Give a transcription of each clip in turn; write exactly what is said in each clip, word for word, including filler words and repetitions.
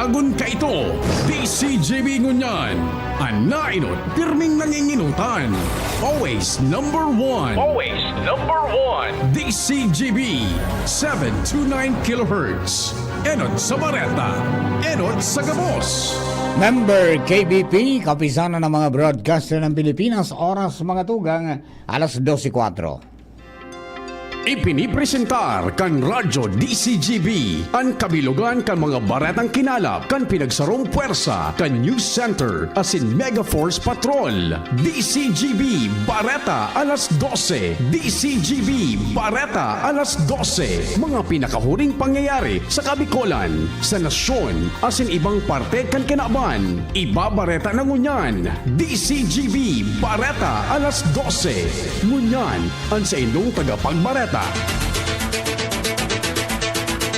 Agon kaito, D C G B ngunyan. An naenot, pirming nanginginutan. Always number one. Always number one. D C G B, seven two nine kilohertz. Enot sa Bareta. Enot sa Gabos. Member K B P, Kapisanan ng mga Broadcaster ng Pilipinas, oras mga tugang, alas dose kwatro. Ipinipresentar kan Radyo D C G B an kabilogan kan mga baretang kinalap kan pinagsarong pwersa kan News Center asin Mega Force Patrol. D C G B Bareta alas dose. D C G B Bareta alas dose. Mga pinakahuring pangyayari sa Kabikolan, sa nasyon, asin ibang parte kan kinaban. Ibabareta na ngunyan. D C G B Bareta alas dose. Ngunyan, an saindong tagapagbareta.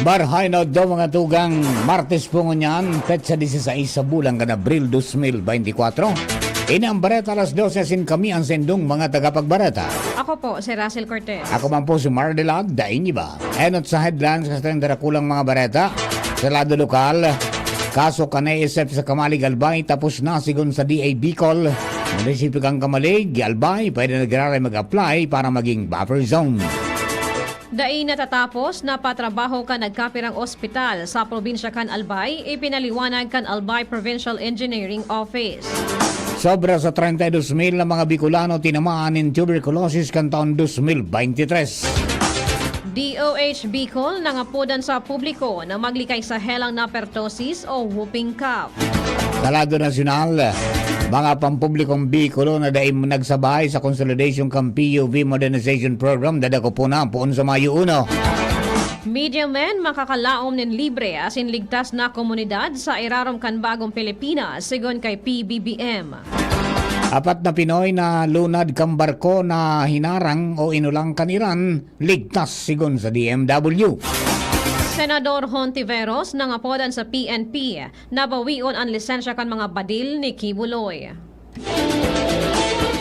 Barhay na do mga tugang, Martes po ngunyan, petsa disisais sa bulan kan Abril dos mil beintikwatro. Ini ang Bareta alas dose, asin kami ang saindong mga tagapagbareta. Ako po, si Russell Cortez. Ako man po si Mardelad, daing iba. Enot sa headlines kan dakulang mga bareta. Sa lado lokal, kaso kan A S F sa Camalig, Albay, tapos na sigon sa D A Bicol. Munisipyo kan Camalig, Albay, pwede na giraray mag-apply para maging buffer zone. Dai natatapos na patrabaho kan nagkapirang ospital sa probinsya kan Albay, ipinaliwanag kan Albay Provincial Engineering Office. Sobra sa treinta y dos mil na mga Bicolano tinamaan nin tuberculosis kan taon dos mil beintitres. D O H Bicol nangapodan sa publiko na maglikay sa helang na pertosis o whooping cough. Sa lado nasyonal, mga pampublikong Bicolo na dai nagsabay sa consolidation kan P U V Modernization Program, dadakopon na poon sa Mayo uno. Media men makakalaom nin libre asin ligtas na komunidad sa irarom kan bagong Pilipinas, sigon kay P B B M. Apat na Pinoy na lunad kan barko na hinarang o inulang kan Iran, ligtas sigon sa D M W. Senador Hontiveros nangapodan sa P N P na bawion an lisensya kan mga badil ni Quiboloy.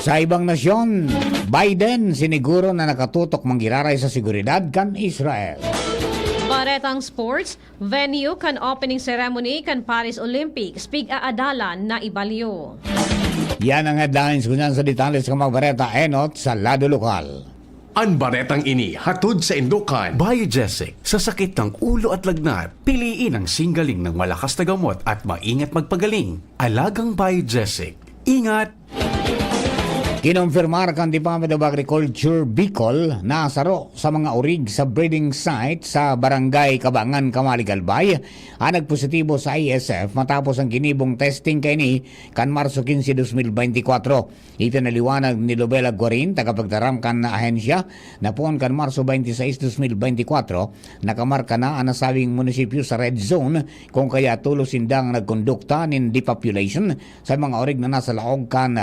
Sa ibang nasyon, Biden siniguro na nakatutok manggiraray sa seguridad kan Israel. Baretang sports, venue kan opening ceremony kan Paris Olympics, pig-aadalan na ibalyo. Yan ang headlines. Ngunyan sa detalye sa mga bareta, enot sa lado lokal. An baretang ini hatod saindo kan Biogesic. Sa sakit ng ulo at lagnat, piliin ang singgaling ng malakas na gamot at maingat magpagaling. Alagang Biogesic. Ingat! Kinompirmar kan Department of Agriculture Bicol na saro sa mga orig sa breeding site sa Barangay Kabangan, Camalig, Albay, ang nagpositibo sa A S F matapos ang ginibong testing kaini kan Marso quince, dos mil beintikwatro. Ito naliwanag ni Lobela Guarin, tagapagtaram kan ahensya, na poon kan Marso twenty-six, dos mil beintikwatro, nakamarka na ang nasabing munisipyo sa red zone, kung kaya tolos sindang nagkondukta nin depopulation sa mga orig na nasa laog kan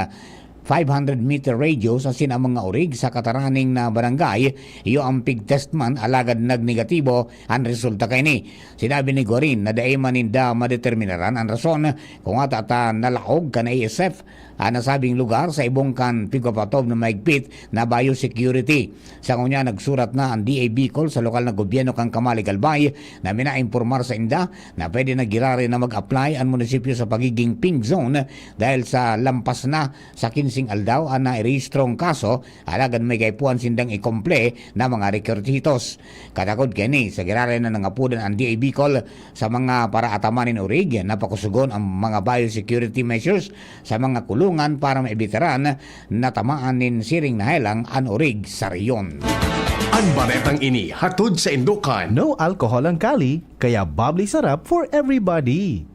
five hundred meter radius asin ang mga orig sa kataraning na barangay, iyo ang pig-test man, alagad nagnegatibo ang resulta kaini. Sinabi ni Guarin na dai man ninda madeterminaran an rason kung ata ta nalaog kan A S F ang nasabing lugar sa ibong kan pigpapatob na mahigpit na biosecurity. Sa ngunyan, nagsurat na ang D A Bicol sa lokal na gobyerno kan Camalig, Albay na minaimpormar sa inda na pwede na giraray na mag-apply ang munisipyo sa pagiging pink zone dahil sa lampas na sa kinsing aldaw ang nairehistrong kaso, alagad may kaipuhan sindang ikomple na mga rekiresitos. Katakod kaini, sa giraray na nangapodan ang D A Bicol sa mga paraataman nin orig na pakusugon ang mga biosecurity measures sa mga kulungan para maibitaran na tamaan nin siring na helang an orig sa rehiyon. An baretang ini hatod saindo kan No alcohol ang kali, kaya bubbly sarap for everybody.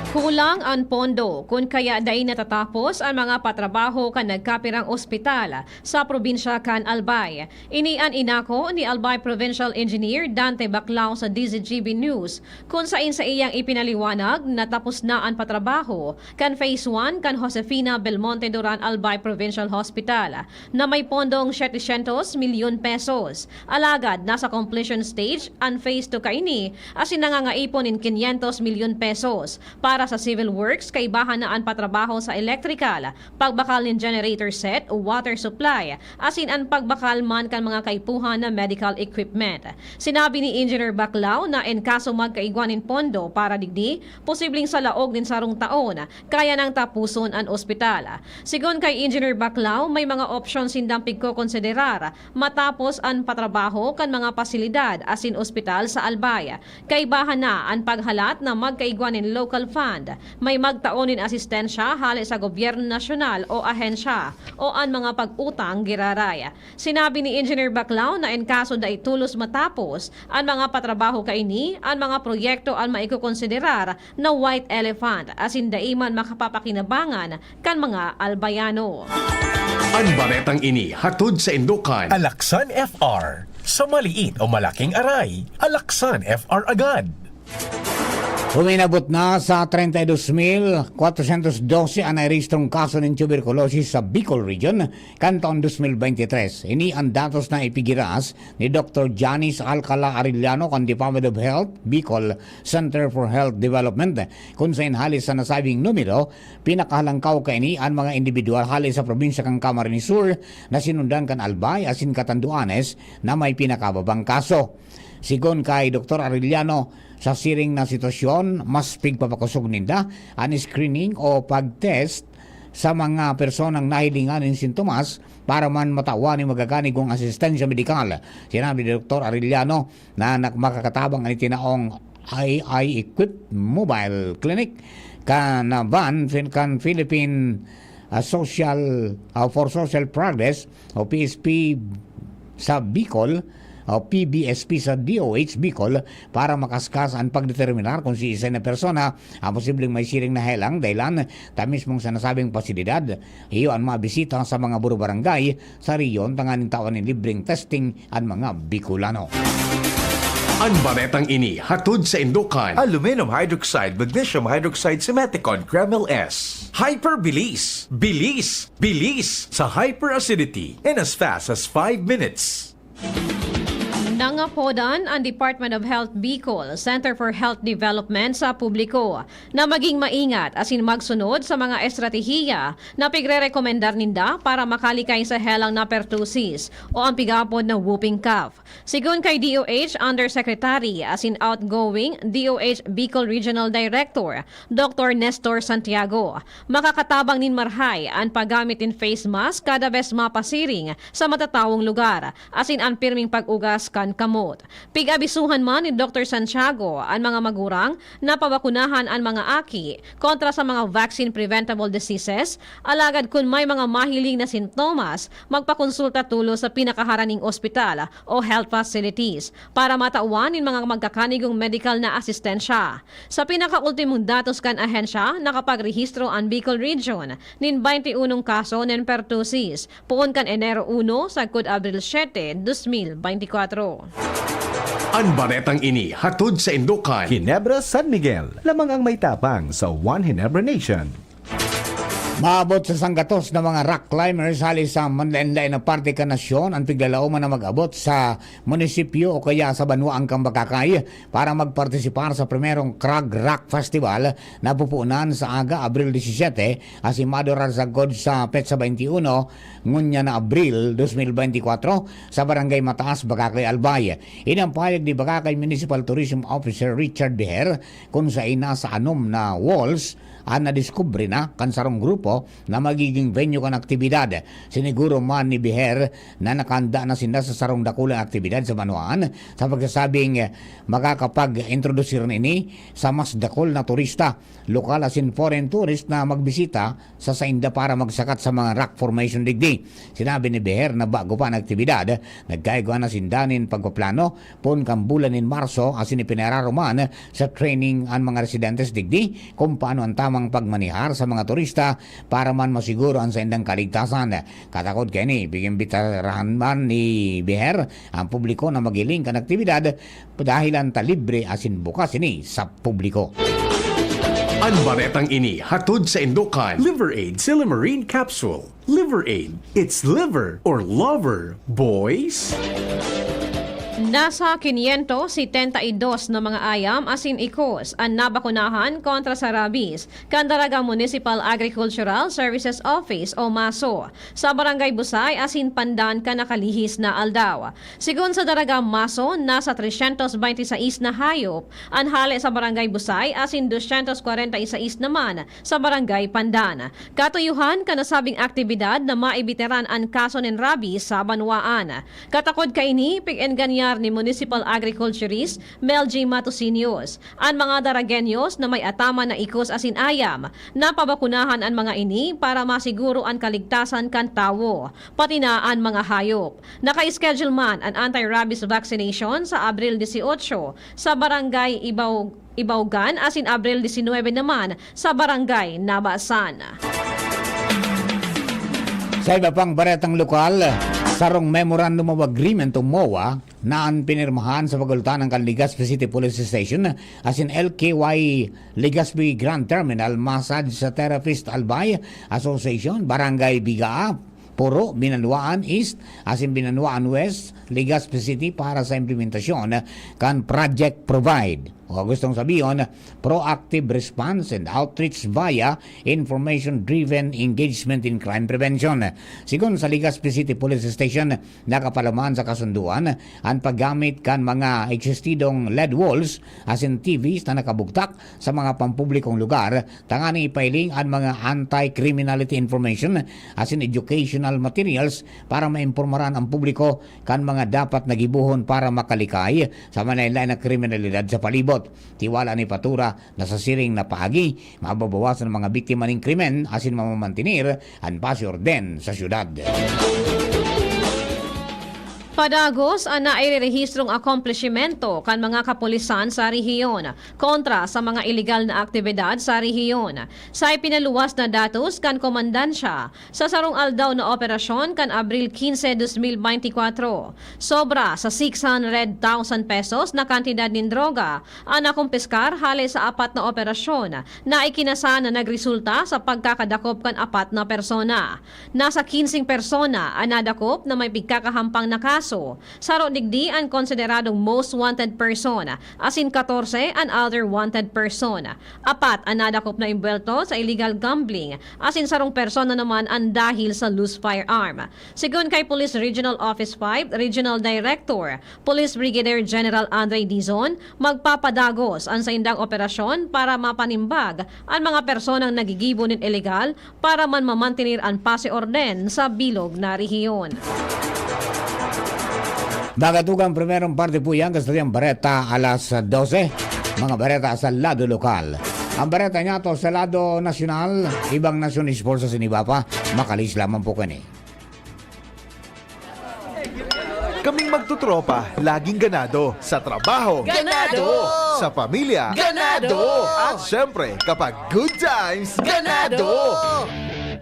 Kulang an pondo, kun kaya dai natatapos an mga patrabaho kan nagkapirang ospital sa probinsya kan Albay. Ini an inako ni Albay Provincial Engineer Dante Baclao sa D Z G B News, kun sain sa iyang ipinaliwanag na tapos na an patrabaho kan Phase one kan Josefina Belmonte Duran Albay Provincial Hospital na may pondong setecientos milyon pesos. Alagad nasa completion stage an Phase two kaini asin nangangaipon nin quinientos milyon pesos para sa civil works, kaibahan na an patrabaho sa elektrikal, pagbakal nin generator set, water supply, asin an pagbakal man kan mga kaipuhan na medical equipment. Sinabi ni Engineer Baclao na en kaso magkaigwa nin pondo para digdi, posibleng sa laog nin sarong taon, kaya nang tapuson an ospital. Sigon kay Engineer Baclao, may mga opsyon sindang pigkokonsiderar matapos an patrabaho kan mga pasilidad asin ospital sa Albay. Kaibahan na an paghalat na magkaigwa nin local fund, may magtao nin asistensya hale sa gobyerno nasyonal o ahensya o an mga pag-utang giraray. Sinabi ni Engineer Baclao na en kaso dai tolos matapos an mga patrabaho kaini, an mga proyekto an maikokonsiderar na white elephant asin dai man makapapakinabangan kan mga Albayano. An baretang ini hatod sa Indokan. Alaksan F R. Sa maliit o malaking aray, Alaksan F R agad. Uminabot na sa treinta y dos mil cuatrocientos doce an nairehistrong kaso nin tuberculosis sa Bicol Region kan taon dos mil bente tres. Ini an datos na ipigiras ni Doktor Janice Alcala Arellano kan Department of Health, Bicol Center for Health Development, kun saen hale sa nasabing numero, pinakahalangkaw kaini an mga indibidwal hale sa probinsya kan Camarines Sur na sinundan kan Albay asin Catanduanes na may pinakababang kaso. Sigon kay Doktor Arellano, sa siring na sitwasyon, mas pigpapakosog ninda an screening o pag-test sa mga personang nahilingan nin sintomas para man matawan nin magakanigong asistensya medikal. Sinabi ni Doktor Arellano na nak- makakatabang an itinaong A I-equipped mobile clinic kan van fin- kan Philippine ah, Social ah, for Social Progress o P S P sa Bicol o P B S P sa D O H Bicol para makaskas an pagdeterminar kung siisay na persona ang posibleng may siring na helang dahilan ta mismong sa nasabing pasilidad. Iyo an mabisita sa mga buro-barangay sa rehiyon tanganing tawan nin libreng testing an mga Bicolano. An baretang ini hatod sa Indokan. Aluminum hydroxide, magnesium hydroxide, simeticone, Kremil S. Hyperbilis. Bilis. Bilis. Sa hyperacidity. In as fast as five minutes. Nangapodan ang Department of Health Bicol, Center for Health Development sa publiko na maging maingat asin magsunod sa mga estratehiya na pigre-rekomendar ninda para makalikay sa helang na pertussis o ang pigapod na whooping cough. Sigon kay D O H Undersecretary asin outgoing D O H Bicol Regional Director, Doktor Nestor Santiago, makakatabang nin marhay an paggamit nin face mask kada bes mapasiring sa matatawong lugar, asin an pirming pag-ugas kan kamot. Pig-abisuhan man ni Doktor Santiago an mga magurang na pabakunahan an mga aki kontra sa mga vaccine-preventable diseases, alagad kun may mga mahiling na sintomas, magpakonsulta tolos sa pinakaharaning ospital o health facilities para matawan nin mga magkakanigong medikal na asistensya. Sa pinakaultimong datos kan ahensya, nakapagrehistro an Bicol Region nin baynte unong kaso nin pertussis, poon kan Enero uno sagkod Abril siete, dos mil baynte kwatro. An baretang ini hatod sa Indokan. Ginebra, San Miguel. Lamang ang may tapang sa One Ginebra Nation. Maabot sa sanggatos na mga rock climbers hali sa manlaen-laen na parte kan nasyon an piglalaoman na mag-abot sa munisipyo o kaya sa banwaan kan Bagakay para magpartisipar sa primerong Crag Rock Festival na pupunan sa aga, Abril disisete, asin madurar sagkod sa petsa baynte uno, ngunyan na Abril dos mil baynte kwatro, sa Barangay Mataas, Bagakay, Albay. Ini an pahayag ni Bagakay Municipal Tourism Officer Richard Beher, kun saen nasa anom na walls an nadiskubre na kan sarong grupo na magiging venue kan aktibidad. Siniguro man ni Beher na nakahanda na sinda sa sarong dakulang aktibidad sa banwaan sa pagsasabing, eh, makakapag-introdusir na ini sa mas dakul na turista, lokal asin foreign tourist na magbisita sa sainda para magsakat sa mga rock formation digdi. Sinabi ni Beher na bago pa an aktibidad, nagkaigwa na sinda nin pagpaplano poon kan bulan nin Marso asin ipinararuman sa training an mga residentes digdi kung paano an tamang pagmanehar sa mga turista para man masiguro an saindang kaligtasan. Katakod kaini, pig-imbitarahan man ni Beher an publiko na maghiling kan aktibidad dahilan ta libre asin bukas ini sa publiko. An baretang ini hatod sa Indokan. Liver Aid Silymarin Capsule. Liver Aid. It's liver or lover, boys. Nasa quinientos setenta y dos na mga ayam asin ikos an nabakunahan kontra sa rabies kan Daraga Municipal Agricultural Services Office o maso sa Barangay Busay asin Pandan kan nakalihis na aldaw. Sigon sa Daraga Maso, nasa tresyentos bente y seis na hayop an hale sa Barangay Busay asin dosyentos kwarenta y seis naman sa Barangay Pandan. Katuyuhan kan nasabing aktibidad na maibiteran an kaso nin rabies sa banwaan. Katakod kaini, pig-engganyar ni Municipal Agriculturist Mel G Matosinios an mga Daragueños na may ataman na ikos asin ayam. Napabakunahan an mga ini para masiguro an kaligtasan kan tawo, pati na an mga hayop. Naka-schedule man an anti-rabies vaccination sa Abril dieciocho sa Barangay Ibaw-, Ibaugan asin Abril diecinuebe naman sa Barangay Nabasan. Sa iba pang baretang lokal, sarong Memorandum of Agreement o MOA na an pinirmahan sa pagultanan kan Legazpi City Police Station asin L K Y Legazpi Grand Terminal Massage Therapist Albay Association, Barangay Bigaa, Puro, Binanwaan East asin Binanwaan West, Legazpi City para sa implementasyon kan Project Provide, o gustong sabihon, Proactive Response and Outreach via Information-Driven Engagement in Crime Prevention. Sigon sa Legazpi City Police Station, nakapalaman sa kasunduan an paggamit kan mga eksistidong L E D walls asin T Vs na nakabugtak sa mga pampublikong lugar tanganing ipahiling an mga anti-criminality information asin educational materials para maimpormaran ang publiko kan mga dapat na gibohon para makalikay sa manlaen-laen na kriminalidad sa palibot. Tiwala ni Patura na sa siring na paagi, mababawasan ang mga biktima nin krimen asin mamamantener an pasi orden sa syudad. Padagos an nairerehistrong akomplishimento kan mga kapulisan sa rehiyon kontra sa mga iligal na aktibidad sa rehiyon. Sa ipinaluwas na datos kan komandansya, sa sarong aldaw na operasyon kan Abril quince, dos mil beintikwatro, sobra sa six hundred thousand pesos na kantidad nin droga an nakumpiskar hale sa apat na operasyon na ikinasa na nagresulta sa pagkakadakop kan apat na persona. Nasa kinseng persona an nadakop na may pigkakahampang na kaso. Saro digdi an konsideradong most wanted person, asin katorse an other wanted person. Apat an nadakop na imbuwelto sa illegal gambling, asin sarong persona naman an dahil sa loose firearm. Sigon kay Police Regional Office five Regional Director, Police Brigadier General Andre Dizon, magpapadagos an saindang operasyon para mapanimbag an mga personang nagigibo nin iligal para man mamantener an pasi orden sa bilog na rehiyon. Dagatugang primerong parte po yan, kasadyang bareta alas dose. Mga bareta sa lado lokal. Ang bareta niya to sa lado nasyonal, ibang nasyon, sports sa siniba pa. Makalis lamang po kani. Kaming magtutropa, laging ganado. Sa trabaho, ganado. Sa pamilya, ganado. At syempre, kapag good times, ganado.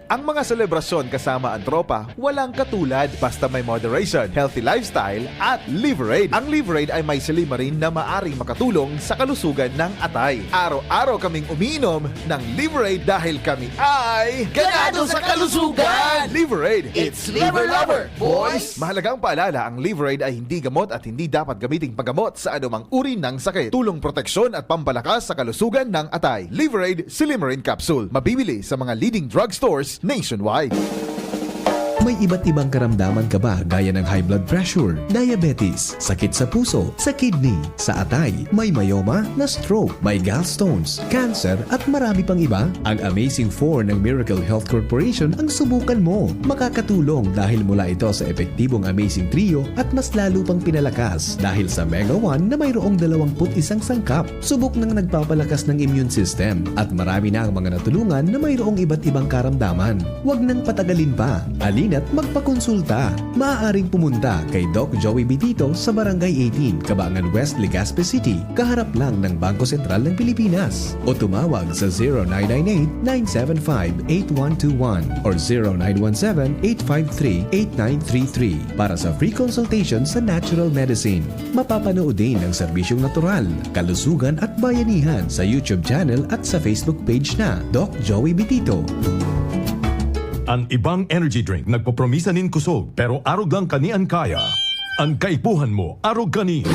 Ang mga selebrasyon kasama ang tropa, walang katulad. Basta may moderation, healthy lifestyle, at Liverade. Ang Liverade ay may silymarin na maaring makatulong sa kalusugan ng atay. Araw-araw kaming umiinom ng Liverade dahil kami ay ganado sa kalusugan! Liverade, it's Liver Lover, boys! Mahalagang paalala, ang Liverade ay hindi gamot at hindi dapat gamiting paggamot sa anumang uri ng sakit. Tulong proteksyon at pampalakas sa kalusugan ng atay. Liverade Silymarin Capsule. Mabibili sa mga leading drugstores nationwide. May iba't ibang karamdaman ka ba, gaya ng high blood pressure, diabetes, sakit sa puso, sa kidney, sa atay, may myoma, na-stroke, may gallstones, cancer, at marami pang iba? Ang Amazing Four ng Miracle Health Corporation ang subukan mo. Makakatulong dahil mula ito sa epektibong Amazing Trio at mas lalo pang pinalakas dahil sa Mega One na mayroong dalawampu't isang sangkap. Subok nang nagpapalakas ng immune system at marami na ang mga natulungan na mayroong iba't ibang karamdaman. Huwag nang patagalin pa. Halina't magpakonsulta. Maaaring pumunta kay Doc Joey Bitito sa Barangay eighteen, Cabangan West, Legazpi City, kaharap lang ng Bangko Sentral ng Pilipinas. O tumawag sa zero nine nine eight, nine seven five, eight one two one or zero nine one seven, eight five three, eight nine three three para sa free consultation sa natural medicine. Mapapanood din ang serbisyong natural, kalusugan at bayanihan sa YouTube channel at sa Facebook page na Doc Joey Bitito. An ibang energy drink nagpopromisa nin kusog, pero arog lang kani an kaya. An kaipuhan mo, arog kani.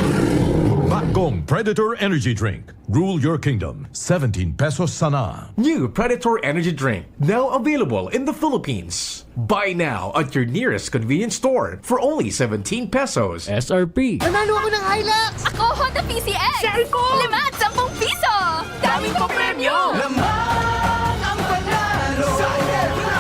Bakong Predator Energy Drink. Rule your kingdom. Seventeen pesos sana. New Predator Energy Drink. Now available in the Philippines. Buy now at your nearest convenience store for only seventeen pesos. S R P. Nanalo ako ng Hilux! Ako, Honda P C X! Share ko! Lima at sampung piso! Daming papremyo! Lamang ang panalo sa Ginebra!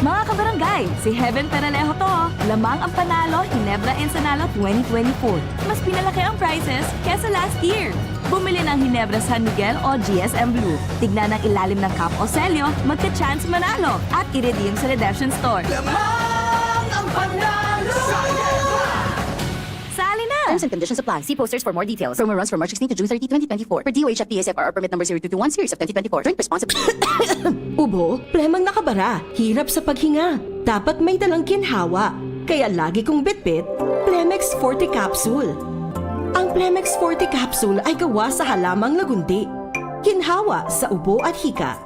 Mga kabarangay, si Heaven Peralejo to. Lamang ang panalo, Ginebra Ensanalo twenty twenty-four. Mas pinalaki ang prizes kesa last year. Bumili ng Ginebra San Miguel o G S M Blue. Tignan ang ilalim ng cap o selyo, magka-chance manalo at i-redeem sa redemption store. Lamang ang panalo sa Ginebra! Sali na! Terms and conditions apply. See posters for more details. Promo runs from March sixteen to June thirty, twenty twenty-four. Per D O H F T S F R R permit number zero two two one series of twenty twenty-four. Drink responsibly. Ubo, plemang nakabara, hirap sa paghinga. Dapat may dalang ginhawa. Kaya lagi kong bitbit, Plemex Forte Capsule. Ang Plemex Forte Capsule ay gawa sa halamang lagundi. Ginhawa sa ubo at hika.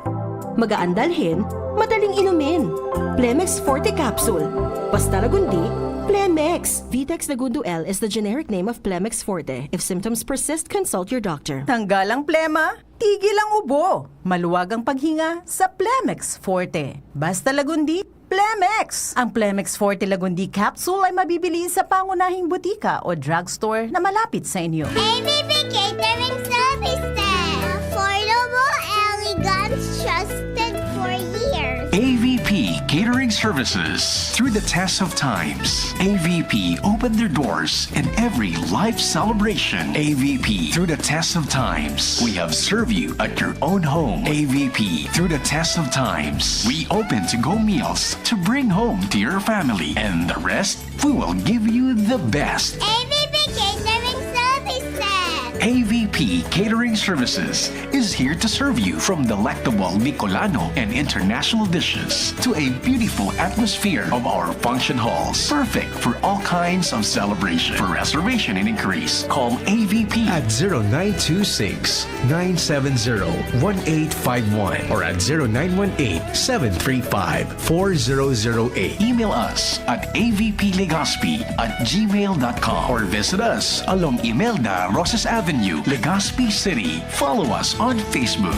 Magaan dalhin, madaling inumin. Plemex Forte Capsule. Basta Lagundi, Plemex. Vitex Lagundo L is the generic name of Plemex Forte. If symptoms persist, consult your doctor. Tanggal ang plema, tigil ang ubo. Maluwag ang paghinga sa Plemex Forte. Basta Lagundi, Plemex. Ang Plemex Forte Lagundi Capsule ay mabibili sa pangunahing butika o drugstore na malapit sa inyo. A V P Catering Services. Affordable, elegant, trusted for years. A V P Catering Services. Through the test of times, A V P opened their doors in every life celebration. A V P, through the test of times, we have served you at your own home. A V P, through the test of times, we open to-go meals to bring home to your family. And the rest, we will give you the best. A V P Catering Services. A V P Catering Services is here to serve you, from delectable Bicolano and international dishes to a beautiful atmosphere of our function halls. Perfect for all kinds of celebration. For reservation and inquiries, call A V P at zero nine two six, nine seven zero, one eight five one or at zero nine one eight, seven three five, four zero zero eight. Email us at A V P Legazpi at gmail dot com or visit us along Imelda Roses Avenue, Legazpi City. Follow us on Facebook.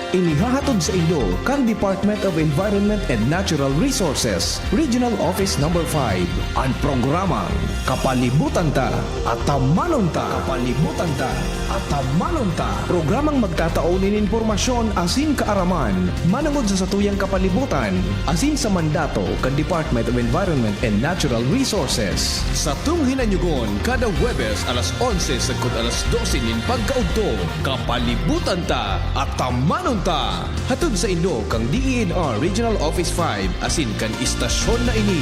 Inihahatod saindo kan Department of Environment and Natural Resources, Regional Office Number five, an programang Kapalibutan Ta, Atamanon Ta. Kapalibutan Ta, Atamanon Ta. Programang magtatao nin impormasyon asin kaaraman manongod sa satuyang kapalibutan asin sa mandato kan Department of Environment and Natural Resources. Satong hinanyogon kada Huwebes alas onse sagkod alas dose nin pagkaudto. Kapalibutan Ta, Atamanon Ta! Hatod saindo kan D E N R Regional Office five asin kan istasyon na ini.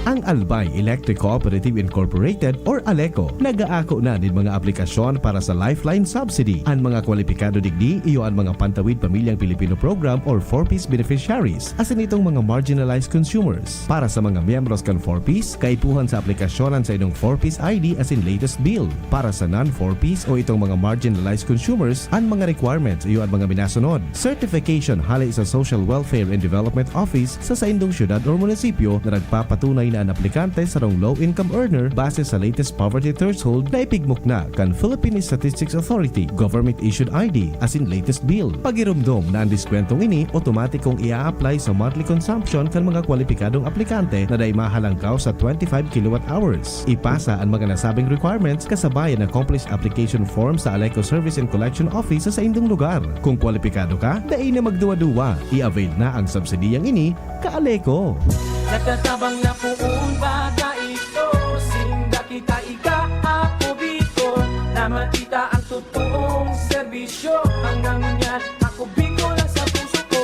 Ang Albay Electric Cooperative Incorporated or ALECO nag-aako na nin mga aplikasyon para sa Lifeline Subsidy. An mga kwalipikado digdi iyo an mga Pantawid Pamilyang Pilipino Program or four Ps beneficiaries, asin itong mga marginalized consumers. Para sa mga miyembros kan four Ps, kaipuhan sa aplikasyon an saindong four Ps I D asin latest bill. Para sa non-four Ps o itong mga marginalized consumers, an mga requirements iyo an mga minasunod: certification hale sa Social Welfare and Development Office sa saindong syudad or munisipyo na nagpapatunay na an aplikante sarong low-income earner base sa latest poverty threshold na ipigmukna kan Philippine Statistics Authority, government-issued I D, asin latest bill. Pagiromdom na an diskwentong ini otomatikong ia-apply sa monthly consumption kan mga kwalipikadong aplikante na dai mahalangkaw sa twenty-five kilowatt hours. Ipasa an mga nasabing requirements kasabay an accomplished application form sa ALECO Service and Collection Office sa saindong lugar. Kung kwalipikado ka, dai na magduwa-duwa. I-avail na ang subsidiyang ini, ka-ALECO. Nagtatabang na poon ba ta ito? Sinda kita ika, ako Bicol, na makita ang totoong serbisyo. Hanggang ngunyan, ako Bicol ang sa puso ko.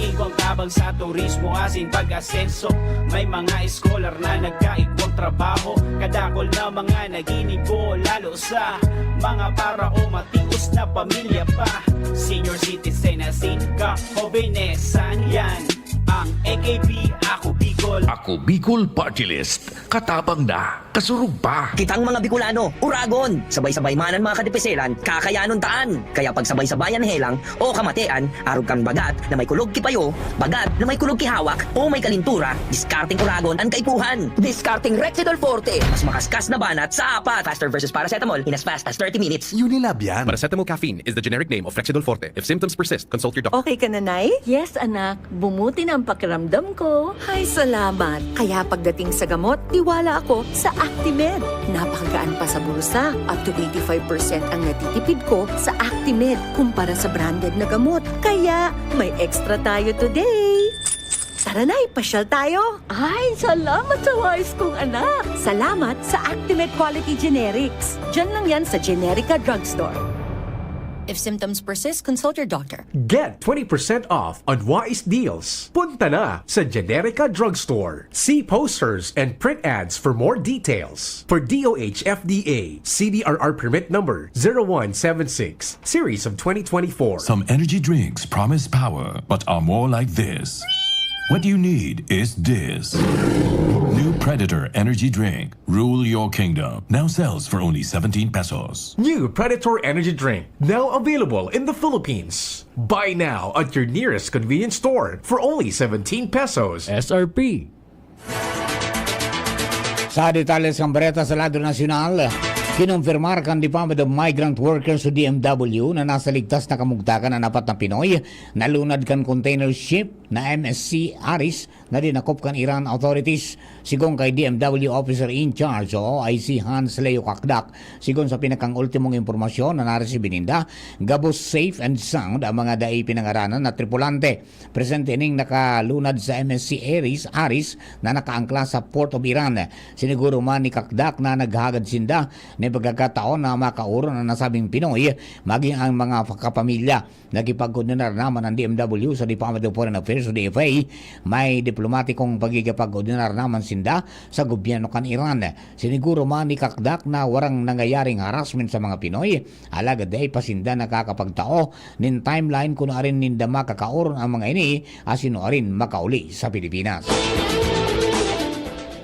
Igwang tabang sa turismo asin pag-asenso. May mga scholar na nagkaigwang trabaho. Kadakol na mga naginibo, lalo sa mga para o matios na pamilya pa. Senior citizen asin ka-hobenesan, yan ang A K P ako. Ako Bicol Party List. Katabang na, kasurog pa. Kitang mga Bicolano, uragon! Sabay-sabay man an mga kadipiselan, kakayanon taan! Kaya pagsabay-sabayan helang o kamatean, arog kan bagat na may kulog ki payo, bagat na may kulog ki hawak, o may kalintura, diskarteng uragon an kaipuhan! Diskarteng Rexidol Forte, mas makaskas na banat sa apat! Faster versus paracetamol in as fast as thirty minutes! Unilab yan. Paracetamol caffeine is the generic name of Rexidol Forte. If symptoms persist, consult your doctor. Okay ka na, Nay? Yes, anak. Bumuti na ang pakiramdam ko. Hay, salamat. Kaya pagdating sa gamot, tiwala ako sa Actimed. Napakagaan pa sa bulsa. Up to eighty-five percent ang natitipid ko sa Actimed kumpara sa branded na gamot. Kaya, may extra tayo today. Tara na, ipasyal tayo. Ay, salamat sa wais kong anak. Salamat sa Actimed Quality Generics. Diyan lang yan sa Generica Drugstore. If symptoms persist, consult your doctor. Get twenty percent off on Wise Deals. Punta na sa Generica Drugstore. See posters and print ads for more details. For D O H F D A, C D R R permit number zero one seven six, series of twenty twenty-four. Some energy drinks promise power but are more like this. What you need is this. New Predator Energy Drink. Rule your kingdom. Now sells for only seventeen pesos. New Predator Energy Drink, now available in the Philippines. Buy now at your nearest convenience store for only seventeen pesos. S R P. Sa detalye sa bareta sa lado nasyonal, kinumpirmar kan Department of Migrant Workers o D M W na nasa ligtas na kamugtakan an apat na Pinoy na lunad kan container ship na M S C Aris na dinakop kan Iran authorities. Sigon kay D M W Officer in Charge o O I C Hans Leo Kakdak, sigon sa pinakang-ultimong impormasyon na naresibi ninda, gabos safe and sound ang mga dai pinangaranan na tripulante. Presente ining nakalunad sa M S C Aris, Aris na nakaangkla sa Port of Iran. Siniguro man ni Kakdak na naghagad sinda nin pagkakataon na makaoron ang nasabing Pinoy, maging ang mga kapamilya. Nakipag-ordinar naman ang D M W sa Department of Foreign Affairs o D F A. May diplomatikong pagkikipag-ordinar naman sinda sa gobyerno kan Iran. Siniguro man ni Kakdak na warang nangyayaring harassment sa mga Pinoy, alagad dai pa sinda nakakapagtao nin timeline kun arin ninda makakaoron ang mga ini asin nuarin makauli sa Pilipinas.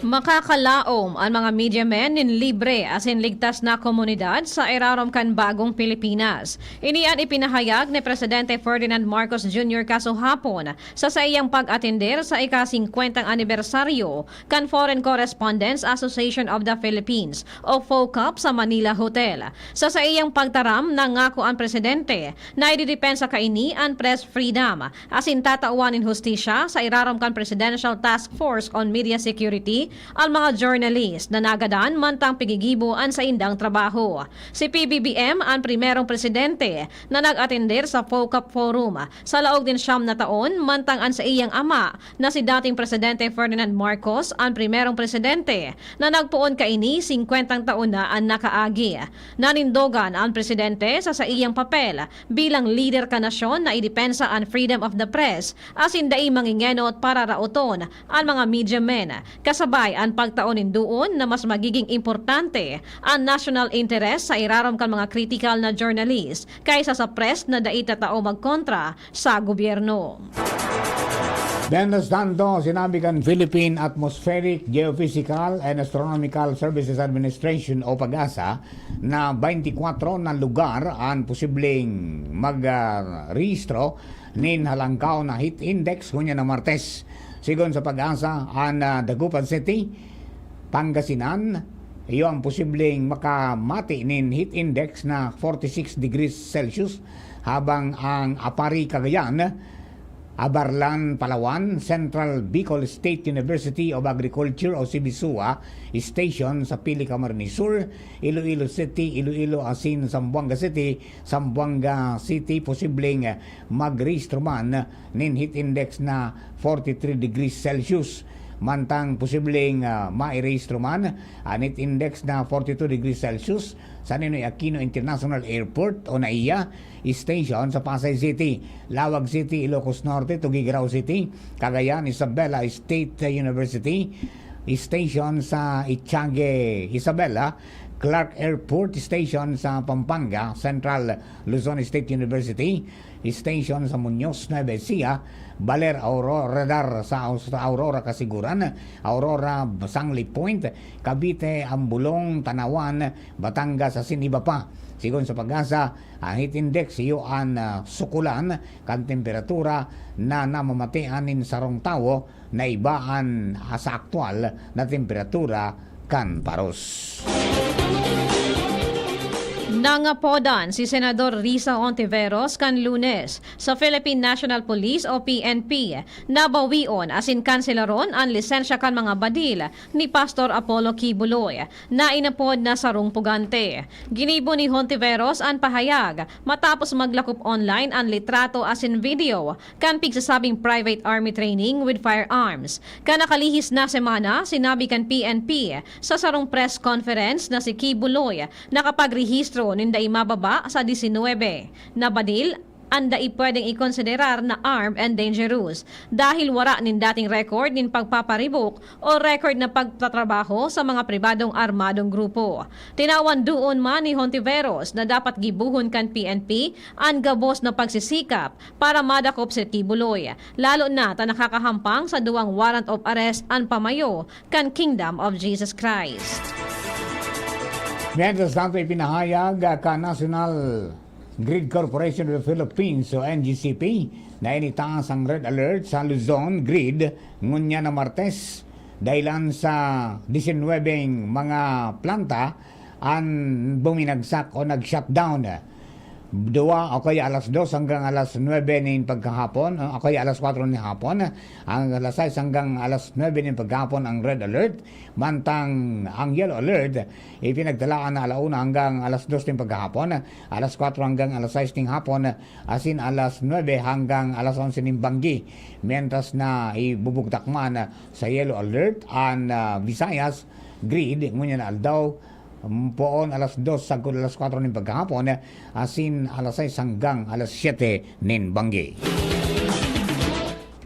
Makakalaom an mga media men nin libre asin ligtas na komunidad sa irarom kan bagong Pilipinas. Ini an ipinahayag ni Presidente Ferdinand Marcos Junior kasuhapon sa saiyang pag-atender sa ika-singkwentang anibersaryo kan Foreign Correspondents Association of the Philippines o FOCAP sa Manila Hotel. Sa saiyang pagtaram, nangako an presidente na ididepensa kaini an press freedom asin tatawan nin hustisya sa irarom kan Presidential Task Force on Media Security an mga journalist na nagadan mantang pigigibo an saindang trabaho. Si P B B M an primerong presidente na nag-atender sa FOCAP Forum sa laog nin siyam na taon, mantang an saiyang ama na si dating Presidente Ferdinand Marcos an primerong presidente na nagpoon kaini, singkwentang taon na an nakaagi. Nanindogan an presidente sa saiyang papel bilang lider kan nasyon na idepensa an freedom of the press asin dai mangingenot para raoton an mga media men, kasabay an pagtao nin duon na mas magiging importante an national interest sa irarom kan mga kritikal na journalist kaysa sa press na dai tatao magkontra sa gobyerno. Mientras tanto, sinabi kan Philippine Atmospheric, Geophysical and Astronomical Services Administration o PAGASA na twenty-four na lugar an posibleng mag-rehistro nin halangkaw na heat index ngunyan na Martes. Sigon sa PAGASA, an ah, Dagupan City, Pangasinan, iyo ang posibleng makamati nin heat index na forty-six degrees Celsius, habang ang Aparri, Cagayan, Abarlan, Palawan, Central Bicol State University of Agriculture o CBSUA station sa Pili, Camarines Sur, Iloilo City, Iloilo asin Zamboanga City, Zamboanga City posibleng magrehistro man nin heat index na forty-three degrees Celsius. Mantang posibleng ah, mairehistro man an heat index na forty-two degrees Celsius sa Ninoy Aquino International Airport o NAIA station sa Pasay City, Laoag City, Ilocos Norte, Tuguegarao City, Cagayan, Isabela State University station sa Echagüe, Isabela, Clark Airport Station sa Pampanga, Central Luzon State University Station sa Muñoz, Nueva Ecija, Baler Aurora Radar sa Aus-, Aurora Kasiguran, Aurora Sangli Point, Cavite, Ambulong, Tanauan, Batangas asin iba pa. Sigon sa PAGASA, ang heat index iyo an, ah, sukulan kan temperatura na namamatian nin sarong tawo na iba an, ah, sa aktual na temperatura kan paros. Nangapodan si Senador Risa Hontiveros kan Lunes sa Philippine National Police o P N P na bawion asin kanselaron an lisensya kan mga badil ni Pastor Apollo Quiboloy na inapod na sarong pugante. Ginibo ni Hontiveros an pahayag matapos maglakop online an litrato asin video kan pigsasabing private army training with firearms. Kan nakalihis na semana, sinabi kan P N P sa sarong press conference na si Quiboloy nakapagrehistro nin dai mababa sa disinwebe na badil an dai pwedeng ikonsiderar na armed and dangerous dahil wara nin dating record nin pagpaparibok o record na pagtatrabaho sa mga pribadong armadong grupo. Tinawan duon man ni Hontiveros na dapat gibohon kan P N P an gabos na pagsisikap para madakop si Quiboloy, lalo na ta nakakahampang sa duwang warrant of arrest an pamayo kan Kingdom of Jesus Christ. Mientras tanto, ipinahayag, ah, kan National Grid Corporation of the Philippines o N G C P na initaas ang red alert sa Luzon Grid ngunyan na Martes, dahilan sa disinwebeng mga planta an buminagsak o nag-shutdown. Duwa o kaya alas dos hanggang alas nuebe nin pagkahapon, o kaya alas kwatro nin hapon, ang alas sais hanggang alas nuebe nin paghapon ang red alert, mantang ang yellow alert ipinagtalaan na ala una hanggang alas dos nin paghapon, alas kwatro hanggang alas sais nin hapon, asin alas nuebe hanggang alas onse nin banggi. Mientras na ibubugtak man sa yellow alert an, ah, Visayas Grid ngunyan na aldaw, um, poon alas dos sagkod alas kwatro nin paghahapon, asin alas sais hanggang alas siyete nin banggi.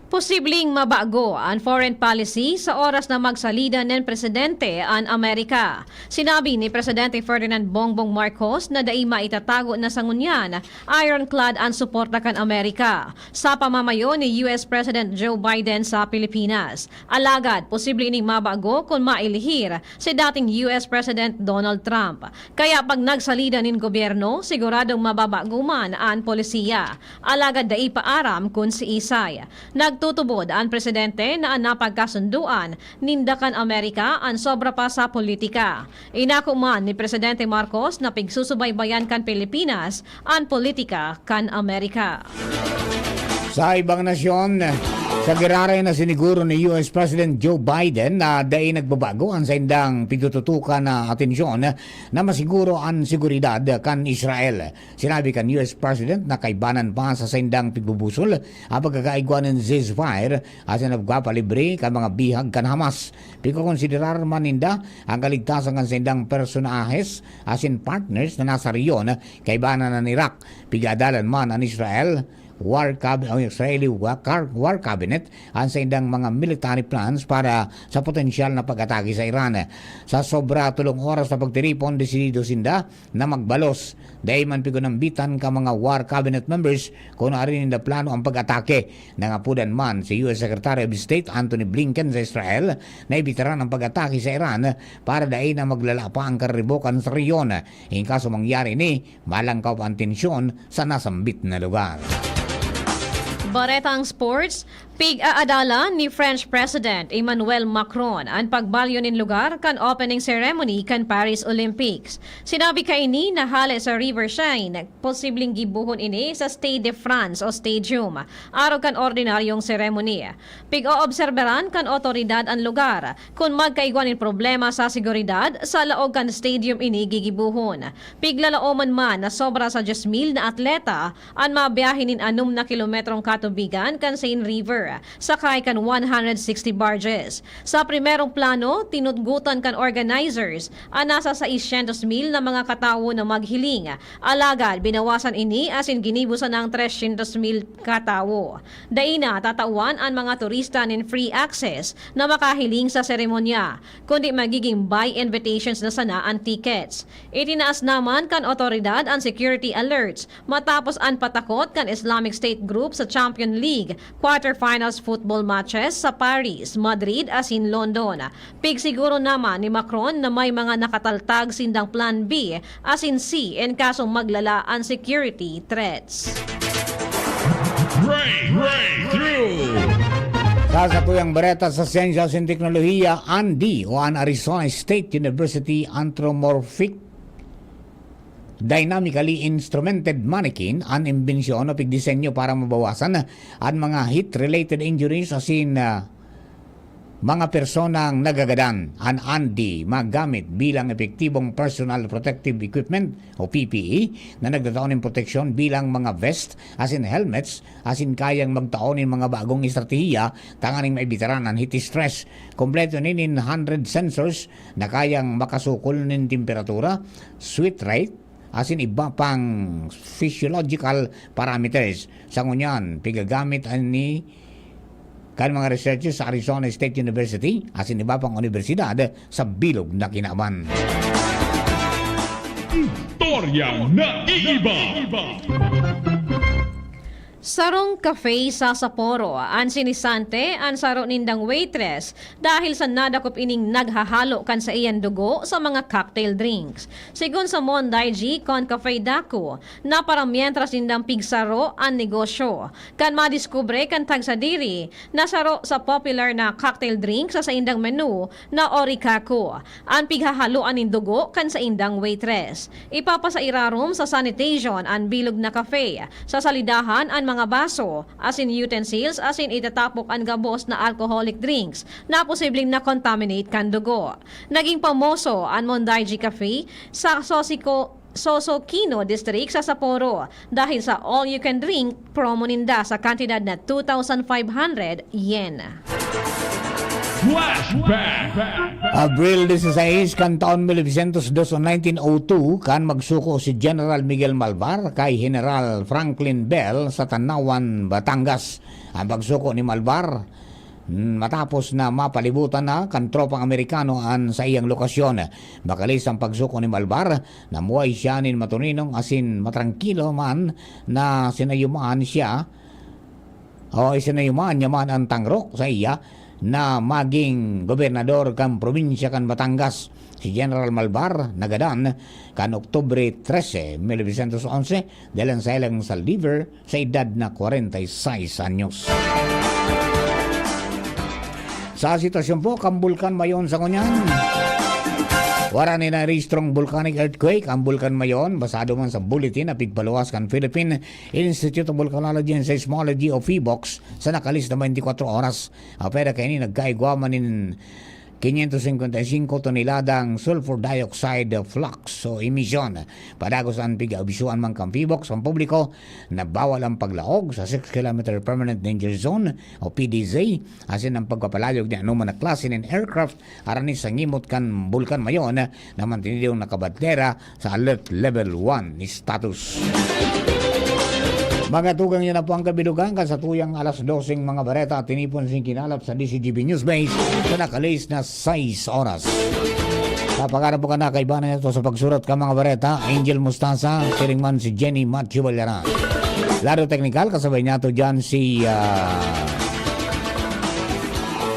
Posibleng mabago an foreign policy sa oras na magsalida nin presidente an Amerika. Sinabi ni Presidente Ferdinand Bongbong Marcos na dai maitatago na sa ngunyan ironclad an suporta kan Amerika sa pamamayo ni U S President Joe Biden sa Pilipinas. Alagad, posible ining mabago kun mailihir si dating U S President Donald Trump. Kaya pag nagsalida nin gobyerno, siguradong mababago man an polisiya. Alagad dai pa aram kun siisay. Nagtutubod an presidente na an napagkasunduan ninda kan Amerika an sobra pa sa politika. Inako man ni Presidente Marcos na pigsusubaybayan kan Pilipinas an politika kan Amerika. Sa ibang nasyon, sa giraray na siniguro ni U S President Joe Biden na dai nagbabago an saindang pigtututukan na atensyon na masiguro an seguridad kan Israel. Sinabi kan U S President na kaibanan pa sa saindang pigbubusol ang pagkakaigwa nin ceasefire asin nagpapalibre kan mga bihag kan Hamas. Pigkokonsiderar man ninda ang kaligtasan kan saindang personahes asin partners na nasa rehiyon, kaibanan an Iraq. Pig-aadalan man an Israel War Cab-, ang Israeli Wa-, Car-, War Cabinet an saindang mga military plans para sa potensyal na pag-atake sa Iran. Sa sobra tolong oras na pagtiripon, desidido sinda na magbalos. Dai man pigunambitan ka mga War Cabinet members kun ari ninda plano ang pag-atake. Nangapodan man si U S Secretary of State Antony Blinken sa Israel na ibitaran ang pag-atake sa Iran para dai na maglala pa ang kariribokan sa rehiyon. In kaso mangyari ini, malangkaw pa ang tensyon sa nasambit na lugar. Baretang sports, pig-aadalan ni French President Emmanuel Macron an pagbalyo nin lugar kan opening ceremony kan Paris Olympics. Sinabi kaini na hale sa River Seine, posibleng gibohon ini sa Stade de France o Stadium, arog kan ordinaryong seremoni. Pig-oobserbaran kan otoridad an lugar kun magkaigwa nin problema sa seguridad sa laog kan stadium ini gigibohon. Piglalaoman man na sobra sa dyes mil na atleta an mabiyahe nin anom na kilometrong lalalubigan kan Seine River, sakay kan one hundred sixty barges. Sa primerong plano, tinutgutan kan organizers an nasa seiscientos mil na mga katawo na maghiling. Alagad binawasan ini asin ginibo sanang trescientos mil katawo. Dai na tatawan an mga turista nin free access na makahiling sa seremonya, kundi magiging by invitations na sana an tickets. Itinaas naman kan awtoridad an security alerts matapos an patakot kan Islamic State group sa Champion League quarterfinals football matches sa Paris, Madrid asin London. Pigsiguro naman ni Macron na may mga nakataltag sindang plan B asin C in kasong maglala an security threats. Breakthrough! Sa satuyang bareta sa siyensya asin teknolohiya, ANDI o an Arizona State University Anthropomorphic Dynamically Instrumented Mannequin an imbensyon o pigdisenyo para mabawasan an mga heat-related injuries asin ah, mga personang nagagadan. An ANDI magamit bilang epektibong personal protective equipment o P P E na nagtatao nin proteksyon bilang mga vest asin helmets asin kayang magtao nin mga bagong estratehiya tanganing maibitaran an heat stress. Kompleto nin hundred sensors na kayang makasukol nin temperatura, sweat rate, asin iba pang physiological parameters. Sa ngunyan, pigagamit an ni kan mga researchers sa Arizona State University asin iba pang unibersidad sa bilog na kinaban. Istoryang naiiba. Sarong cafe sa Sapporo, an sinisante an saro nindang waitress dahil sa nadakop ining naghahalo kan saiyang dugo sa mga cocktail drinks. Sigon sa Mondaiji Concafe Daku, na para mientras nindang pigsaro an negosyo. Kan madiskubre kan tagsadiri na saro sa popular na cocktail drink sa saindang menu na Orikaku, an pighahaloan nin dugo kan saindang waitress. Ipapasairarom sa sanitation an bilog na cafe, sasalidahan an mga baso, asin utensils, asin itatapok an gabos na alcoholic drinks na posibleng na-contaminate kan dugo. Naging pamoso an Mondaiji Cafe sa Sosiko, Sosokino District sa Sapporo dahil sa all-you-can-drink promo ninda sa kantidad na two thousand five hundred yen. Flashback! Abril dieciséis kan taon mil novecientos dos o nineteen oh two, kan magsuko si General Miguel Malvar kay General Franklin Bell sa Tanauan, Batangas. Ang pagsuko ni Malvar, mm, matapos na mapalibutan na kan tropang Amerikano an saiyang lokasyon. Makalis ang pagsuko ni Malvar, namuhay siya nin matuninong asin matrangkilo man na sinayumaan siya o isinayumaan niya man an tangrok sa iya na maging gobernador kan probinsya kan Batangas. Si General Malvar nagadan kan Oktubre trese, mil novecientos onse, dahil sa ilang sa liver sa edad na kwarenta y seis anyos. Sa sitwasyon po kan Bulkan Mayon sa ngunyan, wala ni narehistrong volcanic earthquake ang Bulkan Mayon, basado man sa bulletin na pigpaluwas kan Philippine Institute of Volcanology and Seismology o PHIVOLCS sa nakalis na twenty-four oras. Apwera kaini nagkaigwa man nin quinientos cincuenta y cinco toneladang sulfur dioxide flux o emisyon. Padagos an pig-aabisuan man kan PHIVOLCS ang publiko na bawal ang paglaog sa six kilometer Permanent Danger Zone o P D Z, asin ang pagpapalayog ni anoman na klase nin aircraft harani sa ngimot kan Bulkan Mayon na mantinidong nakabandera sa Alert Level one status. Mga tugang, yan na po ang kabilugan kan satuyang alas doseng mga bareta at tinipon sing kinalap sa D C G B News Base sa nakalis na sais oras. Kapagara po ka na kaibanan ito sa pagsurat ka mga bareta, Angel Mustasa, siring man si Jenny Matthew Ballaran. Lado teknikal, kasabay niya to dyan si ah,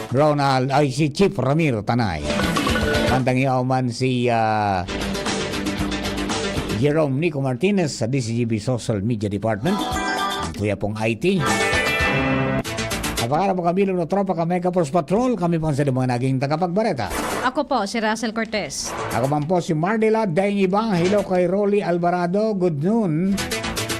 Ronald, ay si Chief Ramir Tanay. Bandang yaw man si ah, Jerome Nico Martinez sa D C G B Social Media Department. Ang kuya pong I T. Sa pangalan po kami, Lolo Tropa, kami ka Force Patrol, kami po ang sa mga naging tagapagbareta. Ako po, si Russell Cortez. Ako man po si Mardela Daingiba, hello kay Rolly Alvarado, good noon.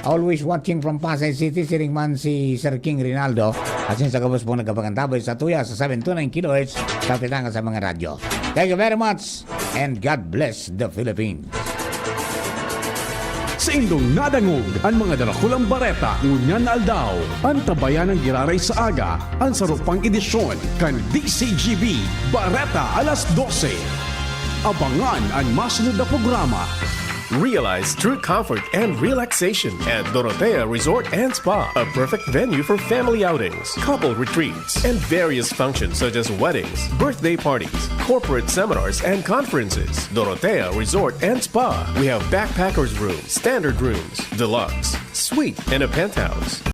Always watching from Pasay City, siring man si Sir King Rinaldo. Asin sa gabos pong nagkapangantabay sa tuya sa seven two nine kilohertz, kapitangan sa mga radyo. Thank you very much and God bless the Philippines. Saindong nadangog an mga darakulang bareta ngunyan na aldaw. Antabayan an giraray sa aga, an saro pang edisyon kan D C G B Bareta alas dose. Abangan an masunod na programa. Realize true comfort and relaxation at Dorotea Resort and Spa, a perfect venue for family outings, couple retreats, and various functions such as weddings, birthday parties, corporate seminars, and conferences. Dorotea Resort and Spa. We have backpackers room, standard rooms, deluxe, suite, and a penthouse.